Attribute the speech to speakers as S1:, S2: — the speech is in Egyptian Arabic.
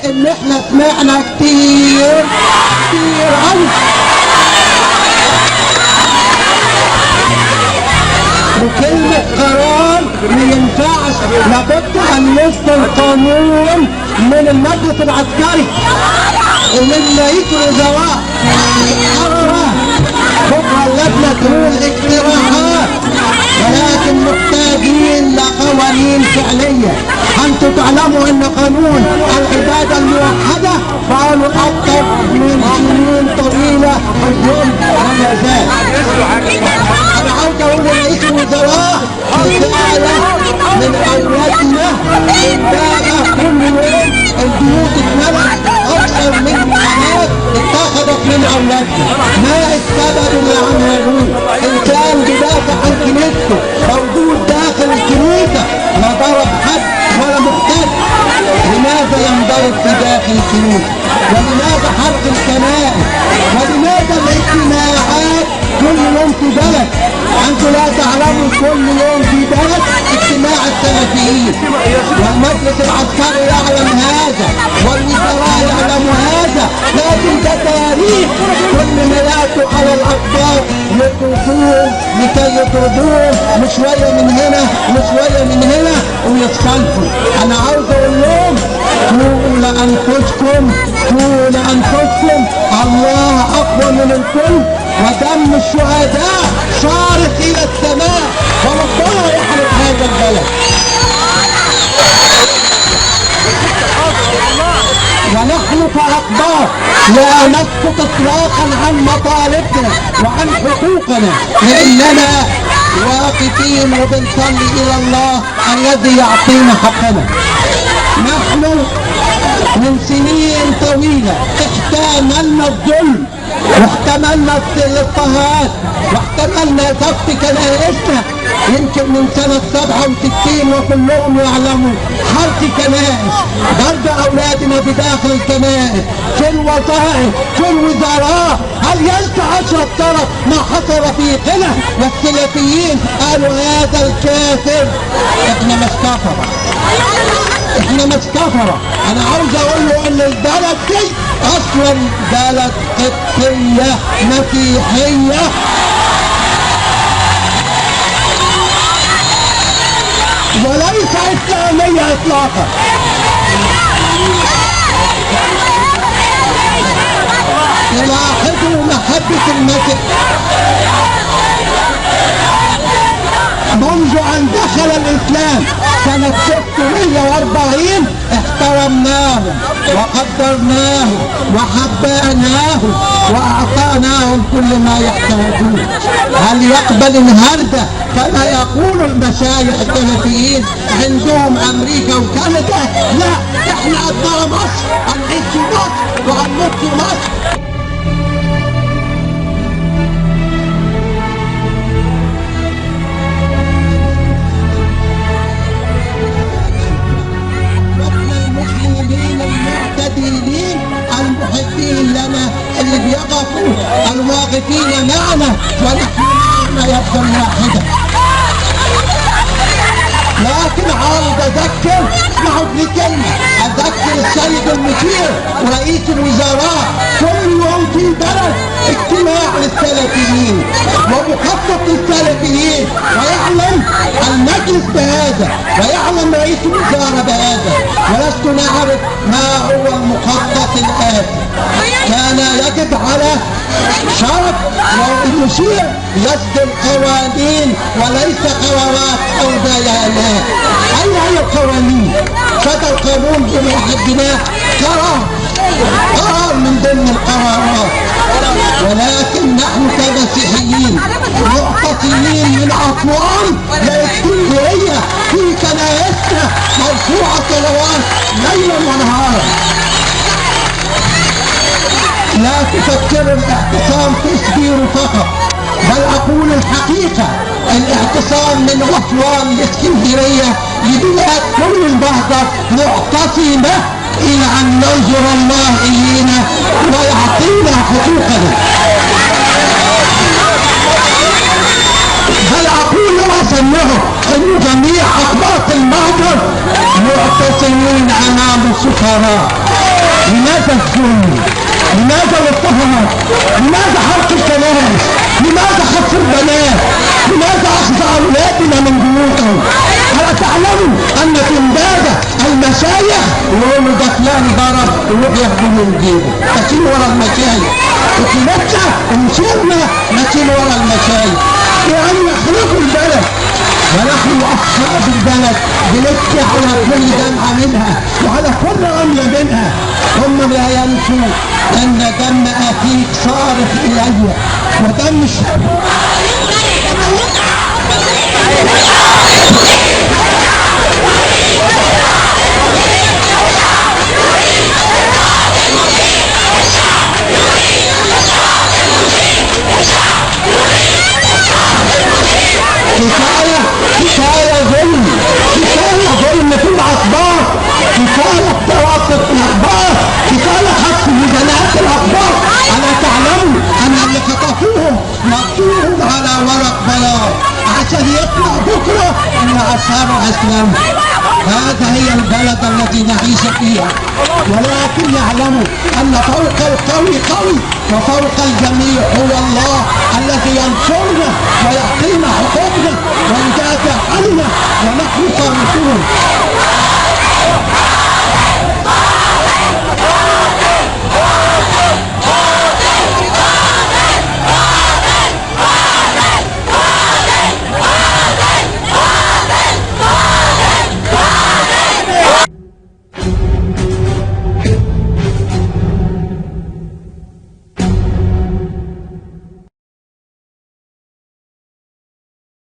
S1: ان احنا سمعنا كتير كتير قوي، وكلمة قرار ما ينفعش، لابد ان يصدر قانون من المجلس العسكري ومن رئيس الوزراء. قرارات بكره اللجنة تقول اقتراحات، ولكن محتاجين لقوانين فعلية. أنتم تعلموا أن قانون العبادة الموحدة بقاله أكثر من سنين طويلة اليوم وما زال. أنا عاوز أقول لرئيس الوزراء رسالة من أولادنا امبارح، كل يوم البيوت اتملت، أكثر من آلاف اتخذت من أولادنا. ما السبب اللي عملوه؟ إنسان بيدافع عن كنيسته، موجود داخل الكنيسة، لا ضرب حد ولا محتاج، لماذا ينضرب في داخل الكنيسة؟ ولماذا حرق الكنائس؟ ولماذا الاجتماعات كل يوم في بلد؟ أنتم لا تعلموا كل يوم في بلد اجتماع السلفيين، والمجلس العسكري يعلم هذا، والوزراء يعلموا هذا، لكن ده تاريخ. كل ما يأتوا على الأخبار يتركوهم لكي يطردوهم، وشوية من هنا وشوية من هنا ويتصالحوا. أنا عاوز أقول لهم فوقوا لأنفسكم، فوقوا لأنفسكم، الله أقوى من الكل، ودم الشهداء صارخ إلى السماء، وربنا يحرق هذا البلد. ونحن كأقباط لا نسكت إطلاقا عن مطالبنا وعن حقوقنا، لأننا واقفين وبنصلي إلى الله الذي يعطينا حقنا. نحن من سنين طويلة احتملنا الظلم، واحتملنا الاضطهاد، واحتملنا سفك كنائسنا، يمكن من سنة 67 وكلهم يعلموا حرق كنائس، ضرب أولادنا بداخل الكنائس، في الوظائف، في الوزراء. هل ينسى أشرف طرف ما حصل في قنا؟ والسلفيين قالوا هذا الكافر. احنا مش كفرة، احنا مش كفرة. انا عاوز اقول له ان البلد دي اصلا بلد قبطية مسيحية. وليس اسلامية اطلاقا. تلاحظوا محبة المسيح منذ أن دخل الإسلام سنة 640، احترمناهم وقدرناهم وحبأناهم وأعطاناهم كل ما يحتاجون. هل يقبل النهارده كما يقول المشايخ السلفيين عندهم أمريكا وكندا؟ لا، احنا أبناء مصر، هنعيش في مصر وهنموت في مصر. المسلمين المعتدلين المحبين لنا اللي بيقفوا الواقفين معنا، ونحن معنا يدا واحدة. لكن عاوز اذكر، اسمعوا لي كلمة، اذكر السيد المشير ورئيس الوزراء، كل يوم في بلد اجتماع للسلفيين ومخطط للسلفيين، ويعلم المجلس بهذا ويعلم رئيس الوزراء بهذا، ولست نعرف ما هو المخطط الآتي. كان يجب على شرف والمشير يصدر قوانين وليس قرارات او بيانات. اين هي القوانين؟ صدر قانون بواحد جنيه، قرار من ضمن القرارات. ولكن نحن كمسيحيين معتصمين من اسوان لاسكندريه في كنائسنا مرفوعة صلوات ليلا ونهارا. لا تفكروا الاعتصام تصدير فقط، بل اقول الحقيقة، الاعتصام من اسوان لاسكندريه لبلاد كل المهجر معتصمه الى ان ينظر الله الينا ويعطينا حقوقنا. بل اقول واسمعه ان جميع اقباط المهجر معتصمين امام السفراء. لماذا الظلم؟ لماذا الاضطهاد؟ لماذا حرق الكنائس؟ لماذا خطف البنات؟ لماذا اخذ اولادنا من بيوتهم؟ الا تعلموا ان تنداد المشايخ يقولوا ده فلان ضرب ويروح ياخدوا من جيبه، ماشيين ورا المشايخ. حكومتنا ومشيرنا ماشيين ورا المشايخ، يعني يخربوا البلد. ونحن اصحاب البلد بنبكي على كل دمعه منها وعلى كل رمية منها. هم لا ينسوا ان دم اخيك صارخ الي ودم الشعب. كفاية كفاية ظلم، كفاية ظلم في الاخبار، كفاية التواصل في الاخبار، كفاية خطف بنات الاخبار. الا تعلموا ان اللي خطفوهم مطوهم على ورق بياض عشان يطلع بكره ان اثاره اسلام. هذا هي البلد التي نعيش فيها، ولكن يعلموا ان فوق القوي قوي، وفوق الجميع هو الله الذي ينصرنا ويعطينا حقوقنا ويدافع عنا، ونحن صامتون.